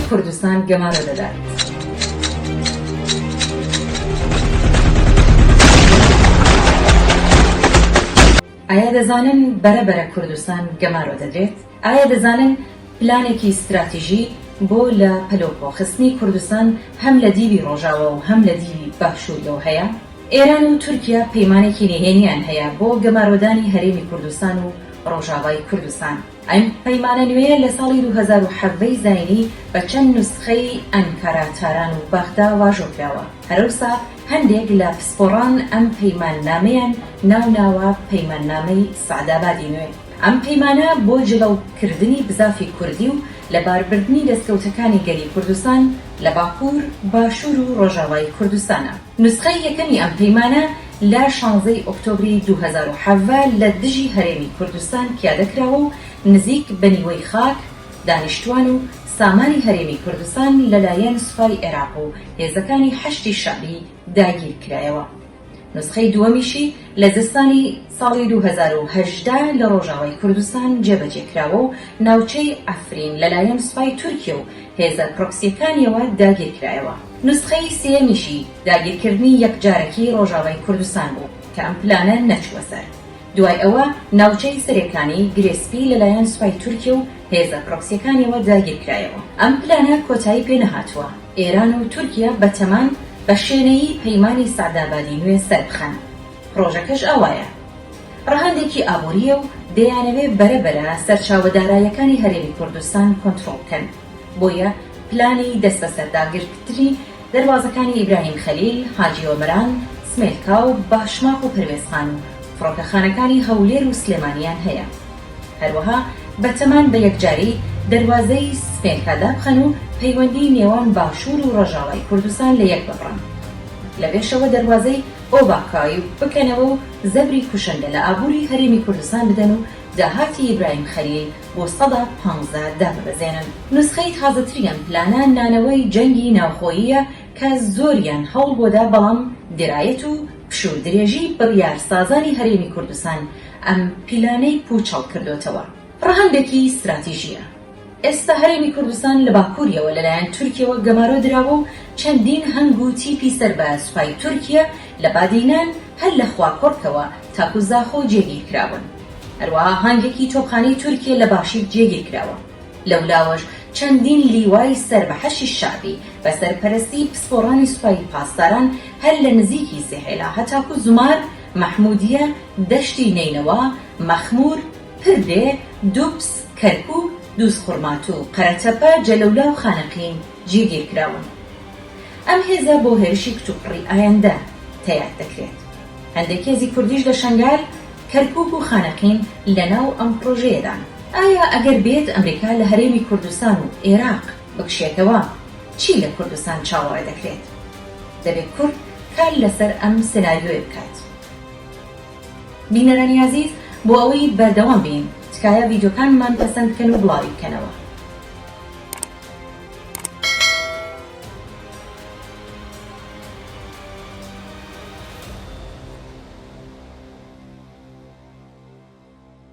کوردستان گەمارۆ دەدات. ئایا دەزانن بەرە بەرە کوردستان گەمارۆ دەدرێت؟ ئایا دەزانن پلانێکی ستراتیژی بۆ لە پەلوپۆ خستنی کوردستان هەم لە دیوی ڕۆژاوا و هەم لە دیوی باشووریەوە هەیە؟ ئێران و تورکیا پەیمانێکی نهێنیان هەیە بۆ گەمارۆدانی هەرێمی کوردستان و ڕۆژاوای کوردستان. ئەم پەیمانە نوێیە لە ساڵی 2017 ی زاینی بە چەند نوسخەی ئەنکەرە، تاران و بەغدا واژۆ کراوە. هەرەوسا هەندێک لە پسپۆڕان ئەم پەیماننامەیان ناو ناوە پەیماننامەی سەعدابادی نوێ. ئەم پەیمانە بۆ جڵەو کردنی بزافی کوردی و لە بار بردنی دەستکەوتەکانی گەلی کوردستان لە باکوور، باشوور و ڕۆژاوای کوردستانە. نوسخەی یەکەمی ئەم پەیمانە لە شانزەی ئۆکتۆبری 2017 لە دژی هەرێمی کوردستان پیادە کراوە و نزیک بە نیوەی خاک، دانیشتوان و سامانی هەرێمی کوردستان لە لایەن سوپای عێراق و هێزەکانی حەشدی شەعبی داگیر کرایەوە. نوسخەی دووەمیشی لە زستانی ساڵی 2018 لە ڕۆژاوای کوردستان جێبەجێ کراوە و ناوچەی عەفرین لەلایەن سوپای تورکیە و هێزە پرۆکسییەکانیەوە داگیر کرایەوە. نوسخەی سێیەمیشی داگیرکردنی یەکجارەکی ڕۆژاوای کوردستان بوو کە ئەم پلانە نەچووە سەر. دوای ئەوە ناوچەی سەرێکانی، گرێ سپی لەلایەن سوپای تورکیە و هێزە پرۆکسیەکانیەوە داگیرکرایەوە. ئەم پلانە کۆتایی پێ نەهاتووە. ئێران و تورکیە بە تەمان بە شێنەیی پەیمانی سەعدابادی نوێ سەر بخەن. پڕۆژەکەش ئاوایە. ڕەهەندێکی ئابوورییە و دەیانەوێ بەرە بەرە سەرچاوە دارایەکانی هەرێمی کوردستان کۆنترۆڵ بکەن. بۆیە پلانی دەستبەسەرداگرتنی دەروازەکانی ئیبراهیم خەلیل، حاجی ئۆمەران، سمێلکا و باشماخ و پەروێزخان و فڕۆکەخانەکانی هەولێر و سلێمانیان هەیە. هەروەها بەتەمان بە یەکجاری دەروازەی سمێلکا دابخەن و پەیوەندی نێوان باشوور و ڕۆژاوای کوردستان لە یەک ببڕن. لەوێشەوە دەروازەی ئۆباکای بکەنەوە و زەبری کوشندە لە ئابووری هەرێمی کوردستان بدەن و داهاتی ئیبراهیم خەلیل بۆ 15% داببەزێنن. نوسخەی تازەتری ئەم پلانە نانەوەی جەنگی ناوخۆییە کە زۆریان هەوڵ بۆ دا بەڵام دیرایەت و پشوو درێژی بڕیار سازانی هەرێمی کوردستان ئەم پیلانەی پوچەڵ کردۆتەوە. ڕەهەندێکی ستراتیژییە. ئێستا هەرێمی کوردستان لە باکوریەوە لەلایەن تورکیەوە گەمارۆ دراوە و چەندین هەنگ و تیپی سەر بە سوپای تورکیە لە بادینان هەر لە خواکوڕکەوە تاکو زاخۆ جێگیر کراون. هەروەها هانگێکی تۆپخانەی تورکیە لە باشیک جێگیر کراوە. لەولاوەش چەندین لیوای سەر بە حەشی شەعبی بە سەرپەرستی پسپۆڕانی سوپای پاسداران هەر لە نزیکی سێهێلا هەتاکو زومار، مەحمودیە، دەشتی نەینەوا، مەخمور، پردێ، دوبز، کەرکوک، دوزخورماتوو، قەرەتەپە، جەلەولا و خانەقین جێگیر کراون. ئەم هێزە بۆ هێرشی کتوپڕی ئایەندە تەیار دەکرێت. هەندێک هێزی کوردیش لە شەنگال، کەرکوک و خانەقین لەناو ئەم پڕۆژەیەدان. ئایا ئەگەر بێت ئەمریکا لە هەرێمی کوردستان و ئێراق بکشێتەوە، چی لە کوردستان چاوەڕێ دەکرێت؟ دەبێت کورد کار لەسەر ئەم سناریۆیە بکات. بینەرانی ئازیز بۆ ئەوەی بەردەوام بین تکایە ڤیدیۆکانمان پەسەند بکەن و بڵاوی بکەنەوە.